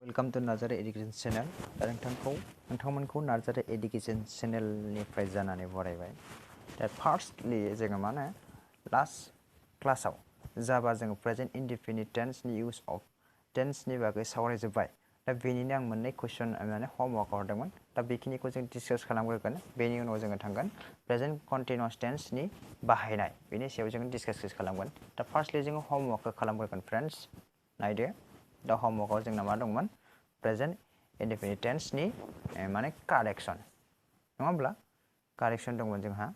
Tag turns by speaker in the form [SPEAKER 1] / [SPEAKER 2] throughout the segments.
[SPEAKER 1] Welcome to Narzary Education Channel. नोंथांमोनखौ Narzary Education Channel निफ्राय जानानै बरायबाय. दा फार्स्टलि जोङो माने लास्ट क्लासाव जाबा जोङो प्रेजेन्ट इनडेफिनिट टेन्स नि इउज अफ टेन्स नि बागै सावरायजोब्बाय. दा बेनिनो आं मोननै कुइसन माने होमवर्क हरदोंमोन. दा बेखिनिखौ जों डिसकास खालामग्रोगोन. बेनि उनाव जोङो थांगोन प्रेजेन्ट कन्टिनिउअस टेन्स नि बाहायनाय. बेनि सायाव जोङो डिसकास खालामगोन. दा फार्स्टलि जोङो होमवर्कखौ खालामग्रोगोन फ्रेन्ड्स. नायदो. दा होमवर्कआव जोंना मा दंमोन? प्रेजेन्ट इनडेफिनिट टेन्स नि माने कारेक्सन. नङा होमब्ला? कारेक्सन दंमोन जोंहा.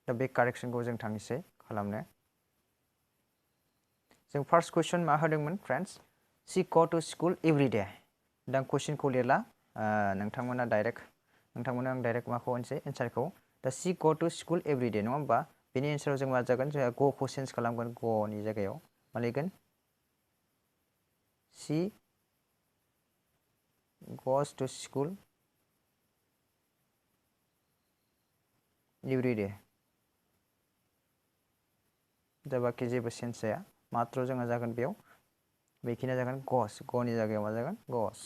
[SPEAKER 1] दा बे कारेक्सनखौ जों थांनोसै खालामनो. जों फार्स्ट कुइसन मा होदोंमोन friends? She go to school every day. दा कुइसनखौ लिरला. नोंथांमोना आं डाइरेक्ट माखौ होनसै एन्सारखौ. दा she go to school every day नङा होमबा? बेनि एन्साराव जों मा जागोन? जोंहा go खौ चेन्ज खालामगोन. go नि जायगायाव मा लिरगोन? She goes to school every day. दा बाखि जेबो चेन्ज जाया. मात्र जोंहा जागोन बेयाव बेखिनिया जागोन goes. go नि जायगायाव मा जागोन? goes.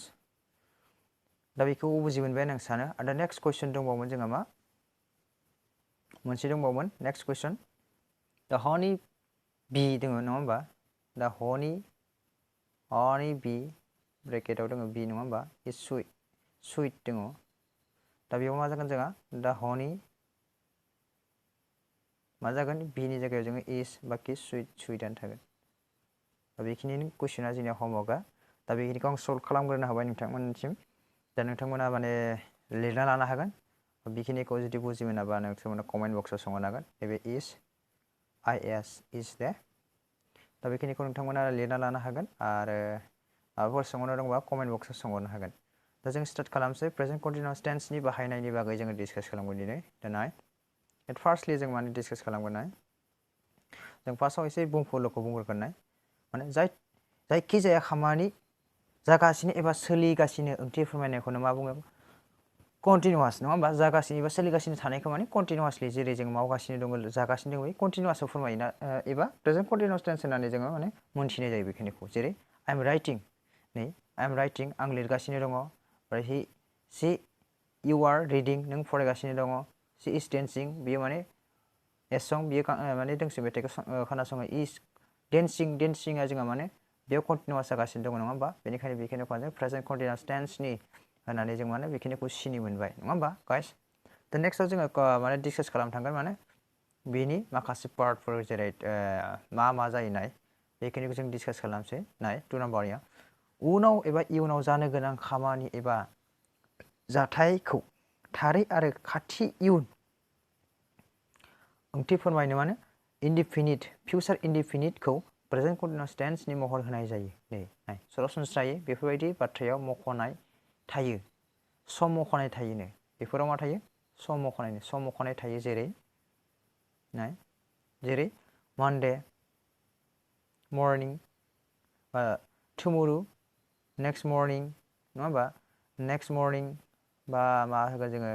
[SPEAKER 1] दा बेखौ बुजि मोनबाय आं सानो. आरो नेक्स्ट कुइसन दंबावोमोन जोंहा मा? मोनसे दंबावोमोन नेक्स्ट कुइसन. दा honey bee दङ नङा होमबा? दा honey bee ब्रेकेटआव दङ bee नङा होमबा? is sweet दङ. दा बेयाव मा जागोन जोंहा? दा honey मा जागोन? bee नि जायगायाव जोङो is बाखि sweetआनो थागोन. दा बेखिनिनो कुइसना जोंनिया होमवर्कआ. दा बेखिनिखौ आं सल्भ खालामग्रोनो हाबाय नोंथांमोननिसिम. दा नोंथांमोना माने लिरना लानो हागोन. बेखिनिखौ जुदि बुजि मोनाबा नोंथांमोना कमेन्ट बक्सआव सोंहरनो हागोन. नैबे is दे. दा बेखिनिखौ नोंथांमोना लिरना लानो हागोन. आरो माबाफोर सोंहरनो दंबा कमेन्ट बक्सआव सोंहरनो हागोन. दा जों स्टार्ट खालामसै. प्रेजेन्ट कन्टिनिउअस टेन्सनि बाहायनायनि बागै जोङो डिसकास खालामगोन दिनै. दा फार्स्टलि जों माने डिसकास खालामगोन. जों फार्स्टआव एसे बुंफुरलुखौ बुंग्रोगोन. माने जायखिजाया खामानि जागासिनो एबा सोलिगासिनो ओंथि फोरमायनायखौनो मा बुङो? कन्टिनिउअस नङा होमबा? जागासिनो एबा सोलिगासिनो थानायखौ माने कन्टिनिउअसलि जेरै जों मावगासिनो दङ जागासिनो दङ कन्टिनिउअसआव फोरमायोना एबा प्रेजेन्ट कन्टिनिउअस टेन्स होननानै जोङो माने मोनथिनाय जायो बेखिनिखौ. जेरै आइ एम राइटिं आं लिरगासिनो दङ. ओमफ्राय इउ आर रिडिं नों फरायगासिनो दङ. शी इज डेन्सिं बेयो माने ए सं बियो माने दोंसे मेथाइखौ खोनासङो. इज डेन्सिंआ जोंहा माने बेयाव कन्टिनिउअस जागासिनो दङ नङा होमबा? बेनिखायनो बेखिनिखौ जों प्रेजेन्ट कन्टिनिउअस टेन्सनि होननानै जों माने बेखिनिखौ सिनि मोनबाय नङा होमबा गाइस? दा नेक्स्टआव जोङो माने डिसकास खालामनो थांगोन माने बेनि माखासे पार्टफोर जेरै मा जाहैनाय बेखिनिखौ जों डिसकास खालामसै. 2 नाम्बारनिया उनाव एबा इयुनाव जानो गोनां खामानि एबा जाथायखौ थारै आरो खाथि इयुन ओंथि फोरमायनो माने इनडेफिनिट फिउचार इनडेफिनिटखौ प्रेजेन्ट कन्टिनिउअस टेन्सनि महर होनाय जायो. नाय सरासनस्रायै बेफोरबायदि बाथ्रायाव मख'नाय थायो. सम मख'नाय थायोनो. बेफोराव मा थायो? सम मख'नाय थायो. जेरै Monday morning tomorrow next morning नङा होमबा? नेक्स्ट मर्निं बा मा होगोन जोङो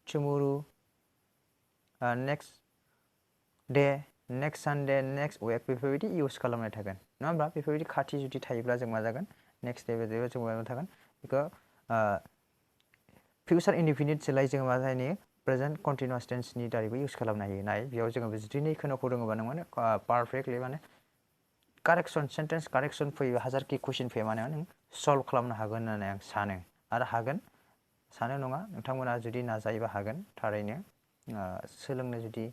[SPEAKER 1] tomorrow next day next Sunday next week बेफोरबायदि इउज खालामनाय थागोन नङा होमबा? बेफोरबायदि खाथि जुदि थायोब्ला जों मा जागोन? नेक्स्ट डे बेबायदि जों मा थागोन? बेखौ फिउचार इनडेफिनिट सोलाय जोङो मा जायो? प्रेजेन्ट कन्टिनिउअस टेन्सनि दारैबो इउज खालामनो हायो. बेयाव जोङो जुदि नै खोनोखौ दङबा नों माने पारफेक्टलि माने कारेक्सन सेन्टेन्स कारेक्सन फैयो. हाजारखि कुइसन फैया माने नों सल्भ खालामनो हागोन होननानै आं सानो. आरो हागोन सानो नङा नोंथांमोना जुदि नाजायोबा हागोन थारैनो. सोलोंनो जुदि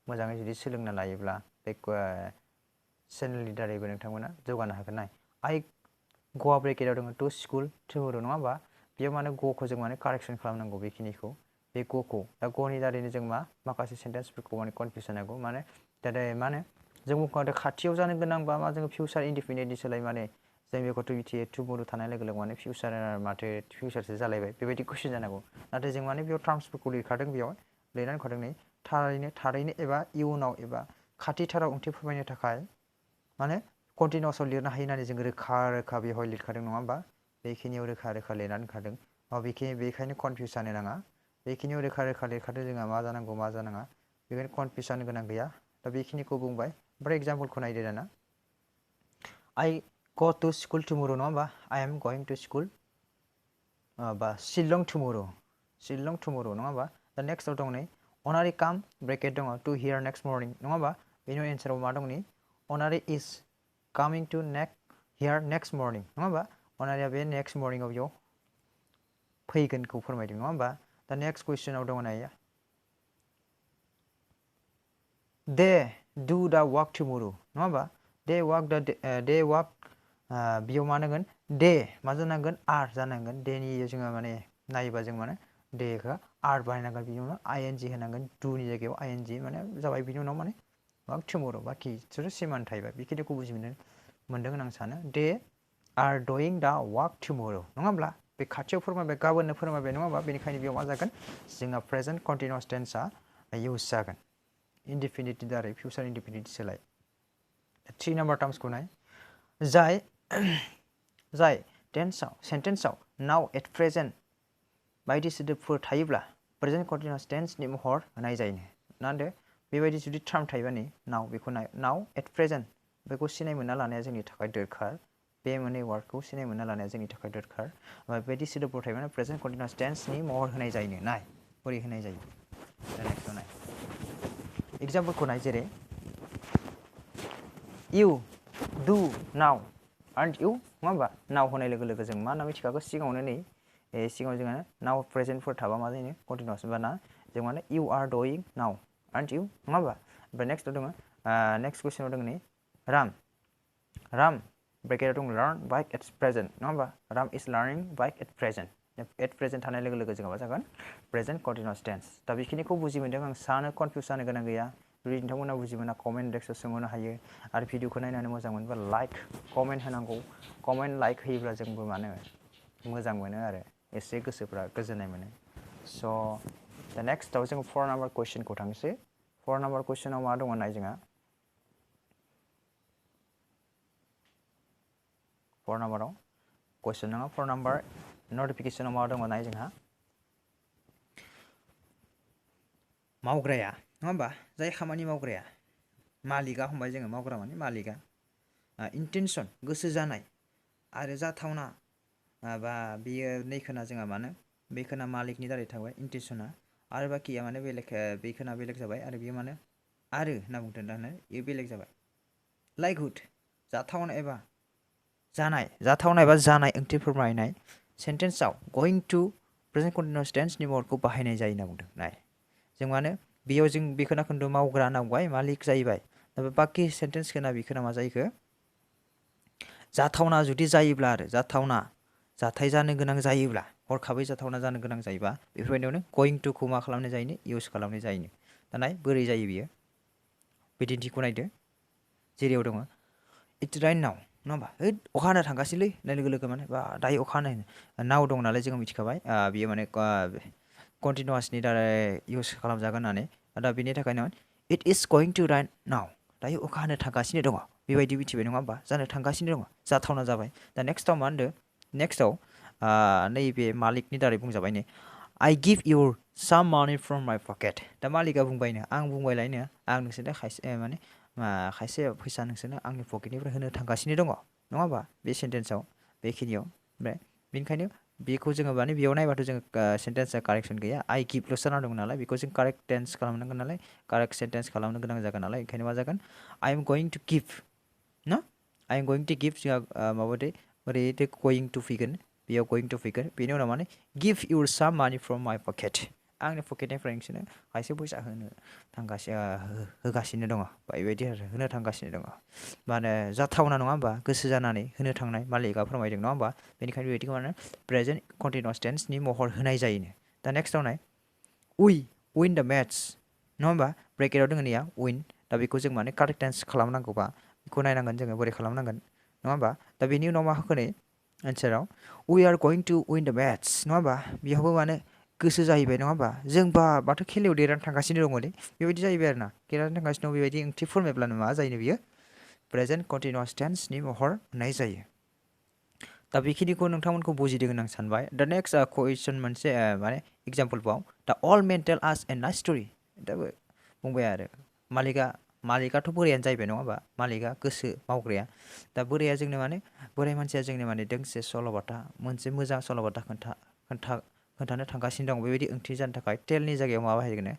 [SPEAKER 1] मोजाङै जुदि सोलोंना लायोब्ला बे चेनेलनि दारैबो नोंथांमोना जौगानो हागोन. आइ ग'आ ब्रेकेटआव दङ टु स्कुल टुमरो नङा होमबा? बेयाव माने ग'खौ जों माने कारेक्सन खालामनांगौ बेखिनिखौ. बे ग'खौ दा ग'नि दारैनो जों माखासे सेन्टेन्सफोरखौ माने कनफिउस जानांगौ. माने दा मा होनो जों बुंखादों खाथियाव जानो गोनांबा मा जोङो फिउचार इनडेफिनिटनि सोलाय माने जों बेखौथ' मिथियो टुमरो थानाय लोगो लोगो माने फिउचार माथो फिउचारसो जालायबाय बेबायदि कुइसन जानांगौ. नाथाय जों माने बेयाव टार्म्सफोरखौ लिरखादों. बेयाव लिरनानै होखादों नै थारैनो एबा इयुनाव एबा खाथिथाराव ओंथि फोरमायनो थाखाय माने कन्टिनिउअसआव लिरनो हायो होननानै जों रोखा बेवहाय लिरखादों नङा होमबा? बेखिनियाव रोखा लिरनानै होखादों. बेखायनो कनफिउस जानो नाङा. बेखिनियाव रोखा लिरखादों जोंहा मा जानांगौ मा जानाङा बेखायनो कनफिउस जानो गोनां गैया. दा बेखिनिखौ बुंबाय. ओमफ्राय एग्जाम्पलखौ नायदो दाना. आइ go to school tomorrow नङा होमबा I am going to school बा शिलं tomorrow नङा होमबा दा नेक्स्टआव दं नै honorary come ब्रेकेट दङ to here next morning नङा होमबा बेनि एन्साराव मा दं नै honorary is coming to here next morning नङा होमबा honoraryआ बे next morningआव बेयाव फैगोनखौ फोरमायदों नङा होमबा दा नेक्स्ट कुइसनाव दङ नै they do the work tomorrow नङा होमबा they work बेयाव मा नांगोन दे मा जानांगोन आर जानांगोन देनि जोङो माने नायोबा जों माने देखौ आर बाहायनांगोन बिनि उनाव आइएनजि होनांगोन डुनि जायगायाव आइएनजि माने जाबाय बिनि उनाव माने वर्क टुमरो बाखि बिसोरो सेमान थायोबा बेखिनिखौ बुजि मोनदों होनना आं सानो दे आर डुइं दा वर्क टुमरो नङा होमब्ला बे खाथियाव फोरमायबाय गाबोननो फोरमायबाय नङा होमबा बेनिखायनो बेयाव मा जागोन जोंना प्रेजेन्ट कन्टिनिउस टेन्सआ इउज जागोन इनडिफिनिटनि दारै फिउचार इनडिफिनिट सोलाय 3 नाम्बार टार्म्सखौ नाय जाय सेन्टेन्सआव नाउ एट प्रेजेन्ट बायदि सोदोबफोर थायोब्ला प्रेजेन्ट कन्टिनिउस टेन्सनि महर होनाय जायो ना होनदो बेबायदि जुदि टार्म थायोबा नै नाउ बेखौ नाय नाउ एट प्रेजेन्ट बेखौ सिनाय मोनना लानाया जोंनि थाखाय दरखार बे मोननै वार्डखौ सिनाय मोनना लानाया जोंनि थाखाय दरखार बेबायदि सोदोबफोर थायोबा प्रेजेन्ट कन्टिनिउस टेन्सनि महर होनाय जायो नाय बोरै होनाय जायो नेक्स्टआव नाय एग्जाम्पलखौ नाय जेरै you do now aren't you नङा होमबा नाव होनाय लोगो लोगो जों मा होनना मिथिखागौ सिगाङावनो नै सिगाङाव जोङो नाव प्रेजेन्टफोर थाबा मा जायो कन्टिनिउस बाना जों माने you are doing now aren't you नङा होमबा ओमफ्राय नेक्स्टआव दङ नेक्स्ट कुइसनाव दङ नै राम ब्रेकेटआव दङ learn बाइक एट प्रेजेन्ट नङा होमबा राम इज लार्निं बाइक एट प्रेजेन्ट थानाय लोगो लोगो जोंहा मा जागोन प्रेजेन्ट कन्टिनिउस टेन्स दा बेखिनिखौ बुजि मोनदों आं सानो कनफिउस जानो गोनां गैया जुदि नोंथांमोना बुजि मोना कमेन्ट बक्सआव सोंहरनो हायो आरो भिडिअखौ नायनानै मोजां मोनोबा लाइक कमेन्ट होनांगौ कमेन्ट लाइक होयोब्ला जोंबो माने मोजां मोनो आरो एसे गोसोफ्रा गोजोननाय मोनो स' दा नेक्स्टआव जों 4 नाम्बार कुइसनखौ थांसै 4 नाम्बार कुइसनाव मा दङ नाय जोंहा 4 नाम्बाराव कुइसन नङा 4 नाम्बार नटिफिकेसनाव मा दङ नाय जोंहा मावग्राया नङा होमबा जाय खामानि मावग्राया मालिकआ हमबाय जोङो मावग्रा माने मालिकआ इन्टेनसन गोसो जानाय आरो जाथावना बा बियो नैखोना जोंहा मानो बेखोना मालिकनि दारै थाबाय इन्टेनसना आरो बाखिया माने बेलेग बेखोना बेलेग जाबाय आरो बियो माने आरो होनना बुंदों दानो बेयो बेलेग जाबाय लाइकहुड जाथावना एबा जानाय ओंथि फोरमायनाय सेन्टेन्सआव गोइं टु प्रेजेन्ट कन्टिनिउस टेन्सनि महरखौ बाहायनाय जायो होनना बुंदों नाय जों माने बेयाव जों बेखोना खोन्दो मावग्रा होनना बुंबाय मालिक जाहैबाय दा बाखि सेन्टेन्स खोना बेखोना मा जायोखो जाथावना जुदि जायोब्ला आरो जाथाय जानो गोनां जायोब्ला हरखाबै जाथावना जानो गोनां जायोबा बेफोरबायदियावनो गोइं टुखौ मा खालामनाय जायोनो इउज खालामनाय जायोनो दानाय बोरै जायो बियो बिदिन्थिखौ नायदो जेरैयाव दङ इट्स राइन नाउ नङा होमबा अखा हानो थांगासिनोलै होननाय लोगो लोगो माने बा दायो अखा हानो नाव दं नालाय जोङो मिथिखाबाय बियो माने कन्टिनिउसनि दारै इउज खालामजागोन होननानै दा बेनि थाखायनो इट इज गोइं टु राइन नाउ दायो अखा हानो थांगासिनो दङ बेबायदि मिथिबाय नङा होमबा जानो थांगासिनो दङ जाथावना जाबाय दा नेक्स्टआव मा होनदों नेक्स्टआव नैबे मालिकनि दारै बुंजाबाय नै I give you some money from my pocket दा मालिकआ बुंबायनो आं बुंबायलायनो आं नोंसोरनो खायसे फैसा नोंसोरनो आंनि पकेटनिफ्राय होनो थांगासिनो दङ नङा होमबा बे सेन्टेन्सआव बेखिनियाव ओमफ्राय बेनिखायनो बेखौ जोङो माने बेयाव नायबाथ' जोङो सेन्टेन्सआ कारेक्सन गैया I give ल'सो नांदोंमोन नालाय बेखौ जों कारेक्ट टेन्स खालामनांगोन नालाय कारेक्ट सेन्टेन्स खालामनो गोनां जागोन नालाय ओंखायनो मा जागोन I am going to give ना I am going to give जोंहा माबादि ओरै going to फैगोन बेयाव going to फैगोन बेनि उनाव माने give you some money from my pocket आंनि पकेटनिफ्राय नोंसोरनो खायसे फैसा होगासिनो दङ बेबायदि आरो होनो थांगासिनो दङ माने जाथावना नङा होमबा गोसो जानानै होनो थांनाय मालिकआ फोरमायदों नङा होमबा बेनिखायनो बेबायदिखौ माने प्रेजेन्ट कन्टिनिउस टेन्सनि महर होनाय जायोनो दा नेक्स्टआव नाय we win the match नङा होमबा ब्रेकेटआव दङ नैया win दा बेखौ जों माने कारेक्ट टेन्स खालामनांगौबा बेखौ नायनांगोन जोङो बोरै खालामनांगोन नङा होमबा दा बेनि उनाव मा होखो नै एन्साराव we are going to win the match नङा होमबा बेयावबो माने गोसो जाहैबाय नङा होमबा जों बाथौ खेलायाव देरहानो थांगासिनो दङलै बेबायदि जाहैबाय आरो ना देरहानो थांगासिनो दं बेबायदि ओंथि फोरमायब्लानो मा जायो बियो प्रेजेन्ट कन्टिनिउस टेन्सनि महर होनाय जायो दा बेखिनिखौ नोंथांमोनखौ बुजिदों होनना आं सानबाय दा नेक्स्ट कुइसन मोनसे माने एग्जाम्पलबाव दा अल मेन टेल आस ए नाइस स्ट'रि दाबो बुंबाय आरो मालिकआथ' बोरायानो जाहैबाय नङा होमबा मालिकआ गोसो मावग्राया दा बोराया जोंनो माने बोराय मानसिया जोंनो माने दोंसे सल'बाथा मोनसे मोजां सल'बाथा खोन्थानो थांगासिनो दं बेबायदि ओंथि जानो थाखाय टेलनि जायगायाव मा बाहायगोन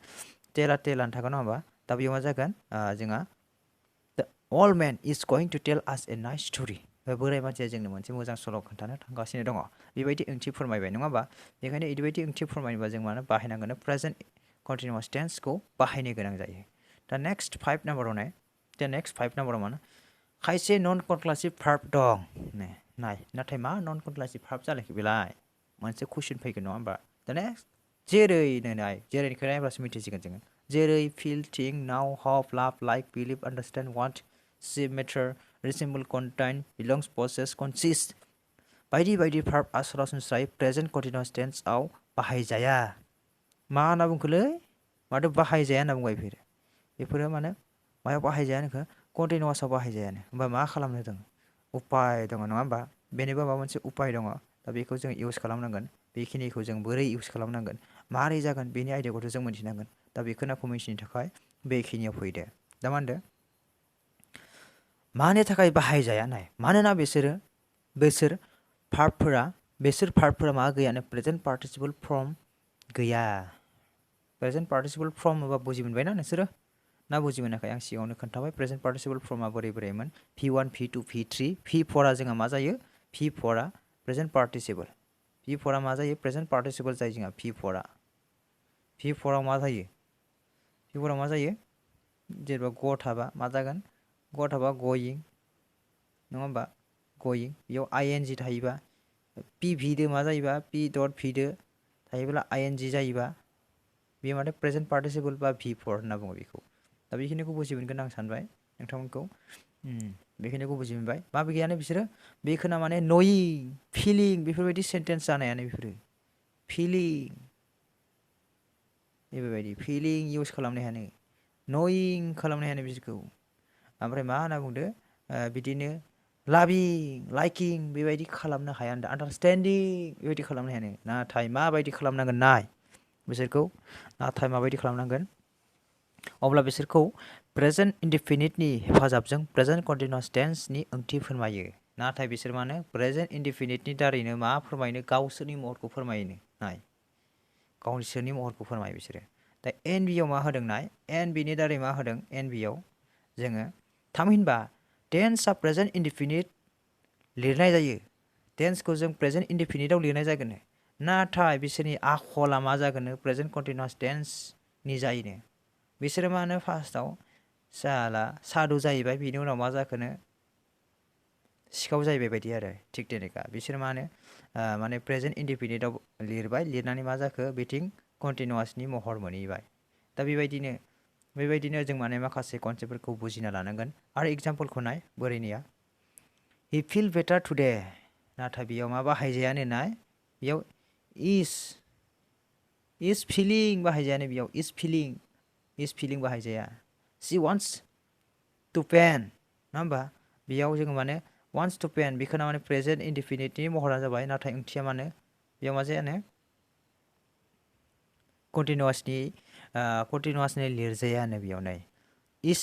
[SPEAKER 1] टेलानो थागोन नङा होमबा दा बेयाव मा जागोन जोंहा The old man is going to tell us a nice story. बोराय मानसिया जोंनो मोनसे मोजां सल' खोन्थानो थांगासिनो दङ बेबायदि ओंथि फोरमायबाय नङा होमबा बेखायनो बेबायदि ओंथि फोरमायनोबा जों मानो बाहायनांगोन प्रेजेन्ट कन्टिनिउआस टेन्सखौ बाहायनो गोनां जायो दा नेक्स्ट 5 नाम्बाराव मानो खायसे नन कनक्लुसिभ भार्ब दं नाय नाथाय मा नन कनक्लुसिभ भार्ब जालायखो बेलाय मोनसे कुइसन फैगोन नङा होमबा दा नेक्स्ट जेरैनो नाय जेरैनिखौ नायब्लासो मिथिसिगोन जोङो जेरै feel think now hope love like believe understand want see matter resemble contain belongs possess consist बायदि बायदि भार्बआ सरासनस्रायै प्रेजेन्ट कन्टिनिउआस टेन्सआव बाहायजाया मा होनना बुंखोलै माथो बाहायजाया होनना बुंबाय बेफोरो माने मायाव बाहायजाया होनखो कन्टिनिउआसआव बाहायजायानो होमबा मा खालामनो दं उपाय दङ नङा होमबा बेनिबो माबा मोनसे उपाय दङ दा बेखौ जों इउस खालामनांगोन बेखिनिखौ जों बोरै इउस खालामनांगोन मारै जागोन बेनि आइडियाखौथ' जों मिथिनांगोन दा बेखौ मिथिनो थाखाय बेखिनियाव फैदो दा मा होनदों मानि थाखाय बाहायजाया नाय मानोना बेसोर भार्बफोरा मा गैयानो प्रेजेन्ट पार्टिसिपल फर्म गैया प्रेजेन्ट पार्टिसिपल फर्म होनबा बुजि मोनबायना नोंसोरो ना बुजि मोनाखै आं सिगाङावनो खोन्थाबाय प्रेजेन्ट पार्टिसिपल फर्मा बोरैमोन P1 P2 P3 P4आ जोंहा मा जायो P4आ प्रेजेन्ट पार्टिसिपल P4आ मा जायो प्रेजेन्ट पार्टिसिपल जायो जोंहा P4आव मा जायो P4आव मा जायो जेनेबा ग थाबा मा जागोन ग थाबा गयिं नङा होमबा गयिं बेयाव ing थायोबा PV दो मा जायोबा P डट V दो थायोब्ला ing जायोबा बेयो माने प्रेजेन्ट पार्टिसिपल बा V4 होनना बुङो बेखौ दा बेखिनिखौ बुजि मोनगोन आं सानबाय नोंथांमोनखौ बेखिनिखौ बुजि मोनबाय माबे गैयानो बिसोरो बेखौना माने नयिं फिलिं बेफोरबायदि सेन्टेन्स जानायानो बेफोरो फिलिं बेबायदि फिलिं इउस खालामनो हायानो नयिं खालामनो हायानो बिसोरखौ ओमफ्राय मा होनना बुंदो बिदिनो लाभिं लाइकिं बेबायदि खालामनो हाया होनदों आन्डारस्टेन्डिं बेबायदि खालामनो हायानो नाथाय माबायदि खालामनांगोन नाय बिसोरखौ नाथाय माबायदि खालामनांगोन अब्ला बिसोरखौ प्रेजेन्ट इनडेफिनिटनि हेफाजाबजों प्रेजेन्ट कन्टिनिउआस टेन्सनि ओंथि फोरमायो नाथाय बिसोर मानो प्रेजेन्ट इनडेफिनिटनि दारैनो मा फोरमायनो गावसोरनि महरखौ फोरमायनो नाय गावसोरनि महरखौ फोरमायो बिसोरो दा NBआव मा होदों नाय NBनि दारै मा होदों NBआव जोङो थामहिनबा टेन्सआ प्रेजेन्ट इनडेफिनिट लिरनाय जायो टेन्सखौ जों प्रेजेन्ट इनडेफिनिटआव लिरनाय जागोन नाथाय बिसोरनि आखला मा जागोन प्रेजेन्ट कन्टिनिउआस टेन्सनि जायोनो बिसोरो मा होनो फार्स्टआव सादु जाहैबाय बिनि उनाव मा जाखोनो सिखाव जाहैबाय बायदि आरो थिग তেনেका बिसोर मा होनो माने प्रेजेन्ट इनडेफिनिटआव लिरबाय लिरनानै मा जाखो बिथिं कन्टिनिउआसनि महर मोनहैबाय दा बेबायदिनो जों माने माखासे कनसेप्टफोरखौ बुजिना लानांगोन आरो एग्जाम्पलखौ नाय बोरैनिया हि फिल बेटार टुडे नाथाय बेयाव मा बाहायजायानो नाय बेयाव इज फिलिं बाहायजायानो बेयाव इज फिलिं बाहायजाया शी वान्ट्स टु पेन नङा होमबा बेयाव जोङो माने वान्ट्स टु पेन बेखौनो माने प्रेजेन्ट इनडेफिनिटनि महरा जाबाय नाथाय ओंथिया माने बेयाव मा जायानो कन्टिनिउआसनि लिरजायानो बेयाव नै इज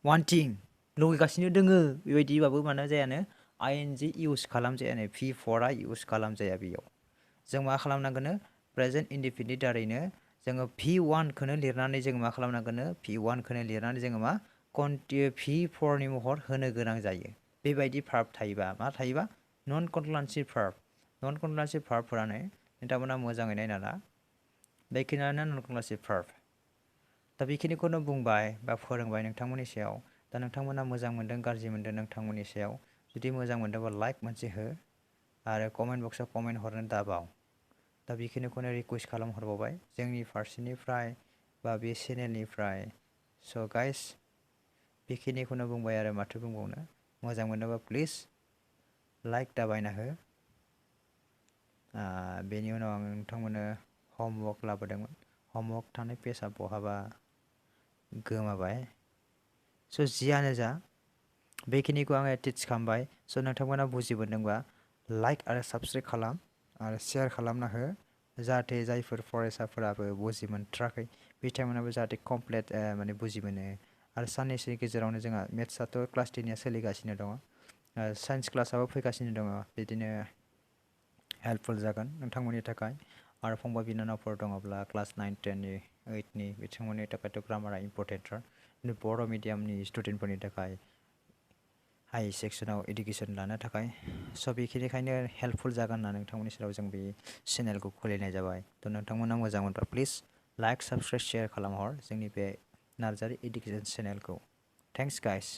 [SPEAKER 1] वान्टिं लुगैगासिनो दोङो बेबायदिबाबो मानो जायानो ing इउस खालामजायानो V4आ इउस खालामजाया बेयाव जों मा खालामनांगोन प्रेजेन्ट इनडेफिनिट दारैनो जोङो V1खौनो लिरनानै जों मा खालामनांगोन V1खौनो लिरनानै जोङो मा V4नि महर होनो गोनां जायो बेबायदि भार्ब थायोबा मा थायोबा नन कनक्लुसिभ भार्बफोरानो नोंथांमोना मोजाङै नायना ला बेखिनियानो नन कनक्लुसिभ भार्ब दा बेखिनिखौनो बुंबाय बा फोरोंबाय नोंथांमोननि सायाव दा नोंथांमोना मोजां मोनदों गाज्रि मोनदों नोंथांमोननि सायाव जुदि मोजां मोनदोंबा लाइक मोनसे हो आरो कमेन्ट बक्सआव कमेन्ट हरनो दाबाव दा बेखिनिखौनो रिकुवेस्ट खालामहरबावबाय जोंनि फारसेनिफ्राय बा बे चेनेलनिफ्राय स' गाइस बेखिनिखौनो बुंबाय आरो माथो बुंबावनो मोजां मोनोबा प्लिज लाइक दाबायना हो बेनि उनाव आं नोंथांमोननो हमवर्क लाबोदोंमोन हमवर्क थानाय पेजआ बहाबा गोमाबाय स' जियानो जा बेखिनिखौ आङो टिच खालामबाय स' नोंथांमोना बुजि मोनदोंबा लाइक आरो साबस्क्राइब खालाम आरो शेयार खालामना हो जाहाथे जायफोर फरायसाफोराबो बुजि मोनथाराखै बिथांमोनाबो जाहाथे कमप्लिट माने बुजि मोनो आरो साननैसोनि गेजेरावनो जोंहा मेथ्सआथ' क्लास 10 आ सोलिगासिनो दङ, साइन्स क्लासआबो फैगासिनो दङ। बिदिनो हेल्पफुल जागोन नोंथांमोननि थाखाय। आरो फंबाय बिनानावफोर दङब्ला क्लास 9, 10 नि 8 नि बिथांमोननि थाखायथ' ग्रामारा इम्परटेन्टथार। बर' मिडियामनि स्टुडेन्टफोरनि थाखाय हाई सेक्सनाव इडुकेसन लानो थाखाय स' बेखिनिखायनो हेल्पफुल जागोन होनना नोंथांमोननि सेराव जों बे चेनेलखौ खुलिनाय जाबाय। थ' नोंथांमोना मोजां मोनबा प्लिज लाइक, साबस्क्राइब, शेयार खालामहर जोंनि बे नार्जारि इडुकेसन चेनेलखौ। Thanks guys.